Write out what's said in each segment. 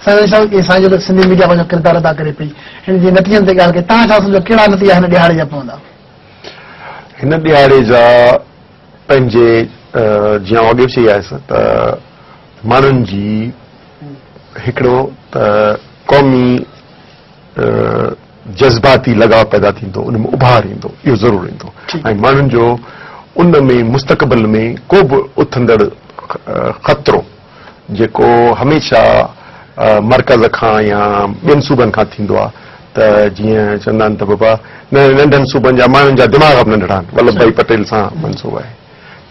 سائين صاحب اي سائين جو سنڌي ميڊيا پنهنجو ڪردار ادا ڪري پئي هن جي نتيجن تي ڳالهه ڪئي توهان ڇا سمجهو ڪهڙا نتيجا هن ڏهاڙي جا پوندا؟ هن ڏهاڙي جا پنهنجي جيئن آئون اڳي به چئي آيس ته ماڻهن جي هڪڙو ته قومي جذباتي لڳاء پيدا ٿيندو ان ۾ اڀار ايندو اهو ضرور ايندو ۽ ماڻهن جو ان ۾ مستقبل ۾ ڪو به اٿندڙ خطرو جيڪو هميشه مرڪز کان يا ٻين صوبن کان ٿيندو آهي ته جيئن چوندا آهن ته بابا ننڍن صوبن جا ماڻهن جا دماغ به ننڍڙا آهن ولڀ ڀائي پٽيل سان منسوب آهي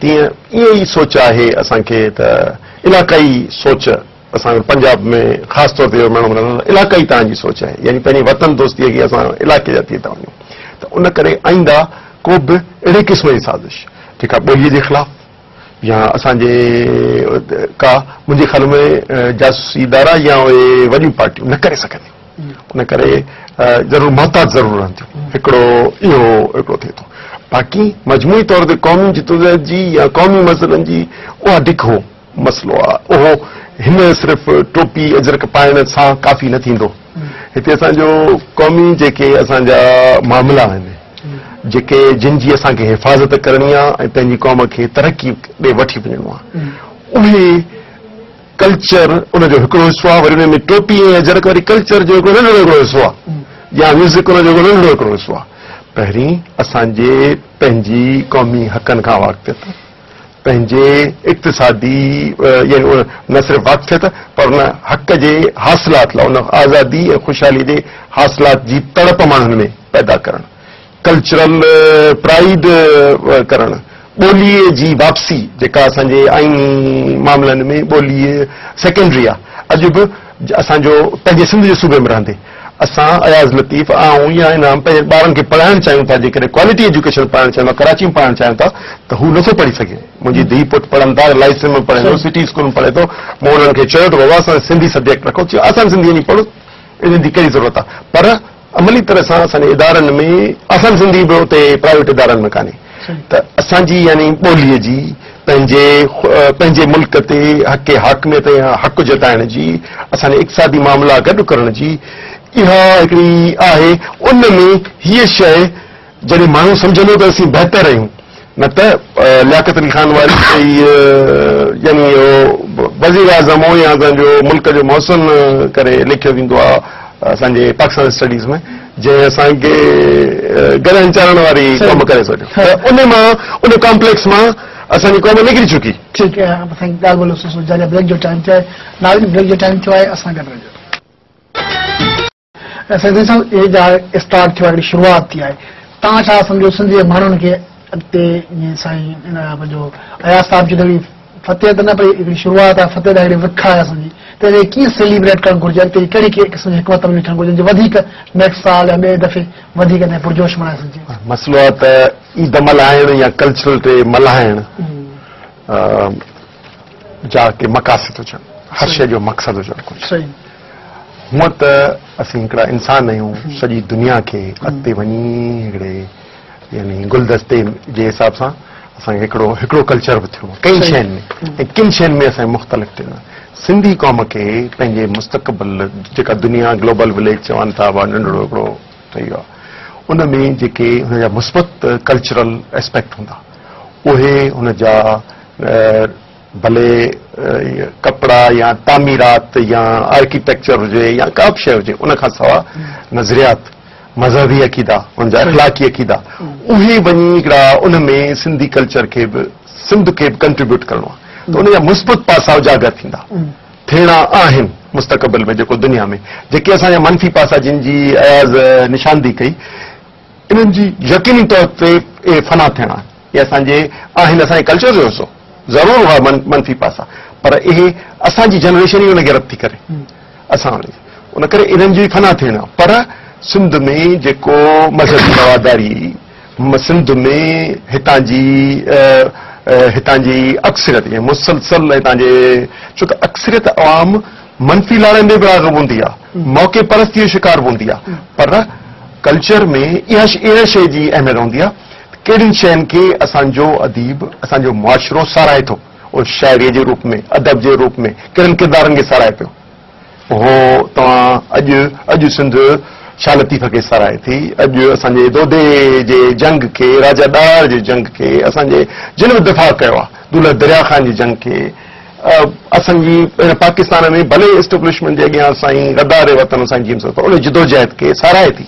تيئن ائين ئي سوچ آهي اسان کي ته علاقائي سوچ اسان وٽ پنجاب ۾ خاص طور تي اهو ماڻهو رهن ٿا علاقائي توهان جي سوچ آهي يعني پنهنجي وطن دوستيء کي اسان علاقي جا ٿي ٿا وڃون ته ان ڪري آئنده ڪو به اهڙي قسم جي سازش جيڪا ٻوليء جي خلاف يا اسان جي ڪا منهنجي خيال ۾ جاسوسي ادارا يا اهي وڏيون پارٽيون نه ڪري سگهنديون ان ڪري ضرور محتاط ضرور رهنديون هڪڙو اهو هڪڙو ٿئي ٿو باقي مجموعي طور تي قومي جدوجهد جي يا قومي مسئلن جي اها ڊگهو مسئلو آ اهو هن صرف ٽوپي اجرڪ پائڻ سان ڪافي نه ٿيندو هتي اسان جو قومي جيڪي اسان جا معاملا آهن جيڪي جن جي اسان کي حفاظت ڪرڻي آ ۽ پنهنجي قوم کي ترقي ڏي وٺي وڃڻو آ اهي ڪلچر ان جو هڪڙو حصو آ وري ان ۾ ٽوپي ۽ اجرڪ وري ڪلچر جو هڪڙو ننڍڙو هڪڙو حصو آ يا ميوزڪ ان جو هڪڙو ننڍڙو هڪڙو حصو آ پهرين اسان جي پنهنجي قومي حقن کان واقفيت پنهنجي اقتصادي يعني نه صرف واقفيت پر ان حق جي حاصلات لاء ان آزادي ۽ خوشحالي جي حاصلات جي تڙپ ماڻهن ۾ پيدا ڪرڻ، ڪلچرل پرائيڊ ڪرڻ، ٻوليء جي واپسي جيڪا اسان جي آئيني معاملن ۾ ٻولي سيڪنڊري آهي اڄ به اسان جو پنهنجي سنڌ جي صوبي ۾ رهندي اسان اياز لطيف، آئون يا انعام پنهنجن ٻارن کي پڙهائڻ چاهيون ٿا، جيڪڏهن ڪوالٽي ايجوڪيشن پڙهائڻ چاهيون ٿا، ڪراچي ۾ پڙهائڻ چاهيون ٿا ته هو نٿو پڙهي سگهي. منهنجي ڌيء پٽ پڙهن ٿا، لائسيم ۾ پڙهي ٿو، سٽي اسڪول ۾ پڙهي ٿو، مون انهن کي چيو ته بابا اسان سنڌي سبجيڪٽ رکو، چيو آسان سنڌي وڃي پڙهو، انهن جي ڪهڙي ضرورت آهي، پر عملي طرح سان اسان جي ادارن ۾ آسان سنڌي به اتي پرائيويٽ ادارن ۾ ڪانهي ته اسان جي يعني ٻوليء جي پنهنجي پنهنجي ملڪ تي حق حاڪميت يا حق جتائڻ جي اسان جي اقتصادي معاملا گڏ ڪرڻ جي اها هڪڙي آهي ان ۾ هيء شيء جڏهن ماڻهو سمجهندو ته اسين بهتر آهيون نه ته لياقت علي خان واري يعني اهو وزيراعظم هو يا اسان جو ملڪ جو محسن ڪري ليکيو ويندو آهي اسان جي پاڪستان اسٽڊيز ۾ جنهن اسان کي گڏهن چارڻ واري ڪم ڪري ڇڏيو ته ان مان ان ڪامپليڪس مان اسان جي قوم نڪري چڪي. ٺيڪ آهي سائين ڳالهه ٻولهه سلسلو جاري آهي بريڪ جو ٽائيم ٿيو آهي ناظرين بريڪ جو ٽائيم ٿيو آهي اسان گڏ رهجو. سائين صاحب هي جا اسٽارٽ ٿيو آهي هڪڙي شروعات ٿي آهي توهان ڇا سمجهو سنڌ جي ماڻهن کي اڳتي جيئن سائين پنهنجو اياز صاحب چيو ته هڪڙي فتح ته نه پر هڪڙي شروعات آهي فتح ڏانهن هڪڙي وک آهي اسان جي ته ان کي ڪيئن سيليبريٽ ڪرڻ گهرجي اڳتي ڪهڙي قسم جي حڪمت عملي ٿيڻ گهرجي جيئن وڌيڪ نيڪسٽ سال يا ٻئي دفعي وڌيڪ ان کي پرجوش بڻائي سگهجي. مسئلو آهي ته عيد ملهائڻ يا ڪلچرل ڊي ملهائڻ جا ڪي مقاصد هجن هر شيء جو مقصد هجڻ گهرجي. هونء ته اسين هڪڙا انسان آهيون، سڄي دنيا کي اڳتي وڃي هڪڙي يعني گلدستي جي حساب سان اسان کي هڪڙو هڪڙو ڪلچر به ٿيو ڪئين شين ۾ ۽ ڪن شين ۾ اسان مختلف ٿيندا سنڌي قوم کي پنهنجي مستقبل جيڪا دنيا گلوبل وليج چون ٿا اها ننڍڙو هڪڙو ٺهي ويو آهي ان ۾ جيڪي هن جا مثبت ڪلچرل اسپيڪٽ هوندا اهي هن جا ڀلي ڪپڙا يا تعميرات يا آرڪيٽيڪچر هجي يا ڪا به شيء هجي ان کان سواء نظريات، مذهبي عقيدا، ان جا اخلاقي عقيدا اهي وڃي هڪڙا ان ۾ سنڌي ڪلچر کي به سنڌ کي به ڪنٽريبيوٽ ڪرڻو آهي ته ان جا مثبت پاسا اجاگر ٿيندا ٿيڻا آهن مستقبل ۾ جيڪو دنيا ۾ جيڪي اسان جا منفي پاسا جن جي اياز نشاندهي ڪئي انهن جي يقيني طور تي اهي فنا ٿيڻا آهن. اهي اسان جي آهن اسان جي ڪلچر جو حصو ضرور هئا منفي پاسا پر اهي اسان جي جنريشن ئي ان کي رد ٿي ڪري اسان ان ڪري انهن جي فنا ٿيڻ پر سنڌ ۾ جيڪو مذهبي رواداري سنڌ ۾ هتان جي هتان جي اڪثريت يعني مسلسل هتان جي ڇو ته اڪثريت عوام منفي لاڙن ڏي به راغب هوندي آهي موقعي پرستي جو شڪار به هوندي آهي پر ڪلچر ۾ اها اها شيء جي اهميت هوندي آهي ڪهڙين شين کي اسان جو اديب، اسان جو معاشرو ساراهي ٿو، اهو شاعريء جي روپ ۾، ادب جي روپ ۾ ڪهڙن ڪردارن کي ساراهي پيو. اهو توهان اڄ اڄ سنڌ شاهه لطيف کي ساراهي ٿي، اڄ اسان جي دودي جي جنگ کي، راجا ڏاهر جي جنگ کي، اسان جي جن به دفاع ڪيو آهي، دولهه دريا خان جي جنگ کي، اسان جي هن پاڪستان ۾ ڀلي اسٽيبلشمينٽ جي اڳيان سائين غدار وطن سائين جي ايم سيد پر ان جدوجهد کي ساراهي ٿي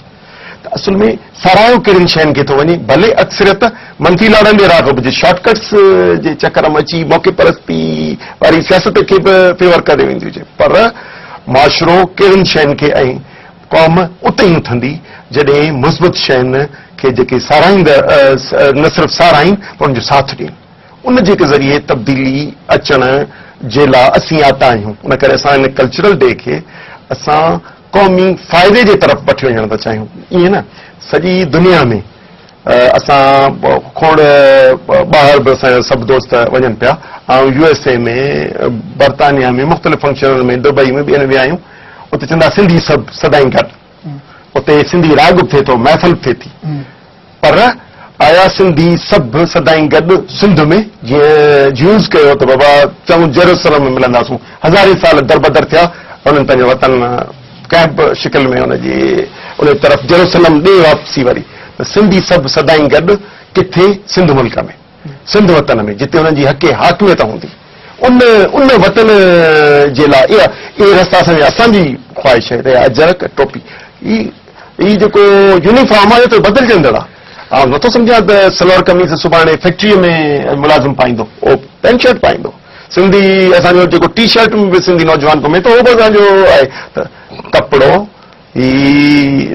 ته اصل ۾ ساراهيو ڪهڙين شين کي ٿو وڃي ڀلي اڪثريت منفي لاڙن ڏي راغب هجي شارٽ ڪٽس جي چڪر ۾ اچي موقعي پرستي واري سياست کي به فيور ڪري ويندي هجي پر معاشرو ڪهڙين شين کي ۽ قوم اتي ئي اٿندي جڏهن مثبت شين کي جيڪي ساراهيندڙ نه صرف ساراهين پر ان جو ساٿ ڏين. ان جي ذريعي تبديلي اچڻ جي لا اسين آتا آهيون ان ڪري اسان ان ڪلچرل ڊي کي اسان قومي فائدي جي طرف وٺي وڃڻ ٿا چاهيون ائين نه سڄي دنيا ۾ اسان کوڙ ٻاهر به اسان جا سڀ دوست وڃن پيا آئون يو ايس اي ۾ برطانيا ۾ مختلف فنڪشنن ۾ دبئي ۾ ٻين ويا آهيون اتي چوندا سنڌي سڀ سدائين گڏ اتي سنڌي راڳ به ٿئي ٿو محفل به ٿئي ٿي پر آيا سنڌي سڀ سدائين گڏ سنڌ ۾ جيئن جيوز ڪيو ته بابا چئون جيروسلم ۾ ملنداسون هزارين سال دربدر ٿيا انهن پنهنجو وطن ڪنهن به شڪل ۾ ان جي ان طرف جيروسلم ڏي واپسي وري ته سنڌي سڀ سدائين گڏ ڪٿي سنڌ ملڪ ۾ سنڌ وطن ۾ جتي انهن جي حق حاڪميت هوندي ان ان وطن جي لاء اها اهي رستا اسان جي اسان جي خواهش آهي ته اجرڪ ٽوپي هي هي جيڪو يونيفارم آهي اهو ته بدلجندڙ آهي. آئون نٿو سمجهان ته سلوار قميص سڀاڻي فيڪٽريء ۾ ملازم پائيندو، اهو پينٽ شرٽ پائيندو. سنڌي اسان جو جيڪو ٽي شرٽ ۾ به سنڌي نوجوان گهمي ٿو اهو به اسان جو آهي ته ڪپڙو هي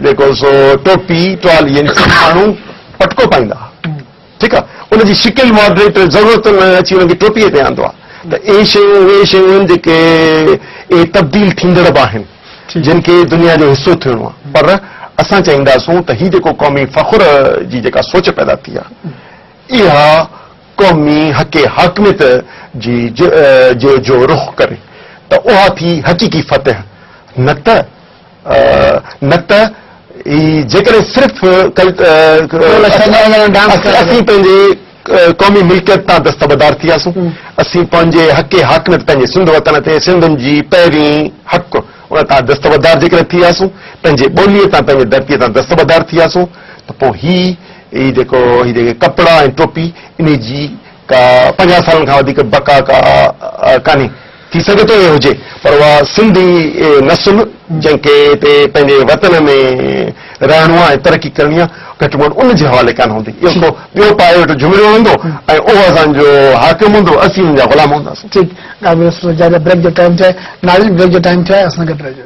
جيڪو سو ٽوپي ٽوال يعني سنڌي ماڻهو پٽڪو پائيندا ها ٺيڪ آهي ان جي شڪل ماڊريٽ ضرورت ۾ اچي ان کي ٽوپيء تي آندو آهي ته اهي شيون اهي شيون آهن جيڪي اهي تبديل ٿيندڙ به آهن. جن کي دنيا جو حصو ٿيڻو آهي پر اسان چاهينداسون ته هي جيڪو قومي فخر جي جيڪا سوچ پيدا ٿي آهي اها قومي حق حاڪميت جي جي جو رخ ڪري ته اها ٿي حقيقي فتح نه ته نه ته هي جيڪڏهن صرف اسين پنهنجي قومي ملڪيت تان دستبردار ٿي وياسون. اسين پنهنجي حق حاڪميت پنهنجي سنڌ وطن تي سنڌين جي پهرين حق ان تان دستبردار جيڪڏهن ٿي وياسون، پنهنجي ٻوليء تان پنهنجي ڌرتيء تان دستبردار ٿي وياسون ته پوء هي هي جيڪو هي جيڪي ڪپڙا ۽ ٽوپي انهي جي ڪا 50 سالن کان وڌيڪ بقا ڪا ڪانهي. ٿي سگهي ٿو اهي هجي پر اها سنڌي نسل جنهن کي هتي پنهنجي وطن ۾ رهڻو آهي ۽ ترقي ڪرڻي آهي گهٽ ۾ گهٽ ان جي حوالي ڪانه هوندي. اهو ڪو ٻيو پائي ويٺو جهمريون هڻندو ۽ اهو اسان جو حاڪم هوندو اسين ان جا غلام هونداسون. ٺيڪ ڳالهه ٻولهه بريڪ جو ٽائيم ٿيو آهي ناظرين بريڪ جو ٽائيم ٿيو آهي اسان سان گڏ رهجو.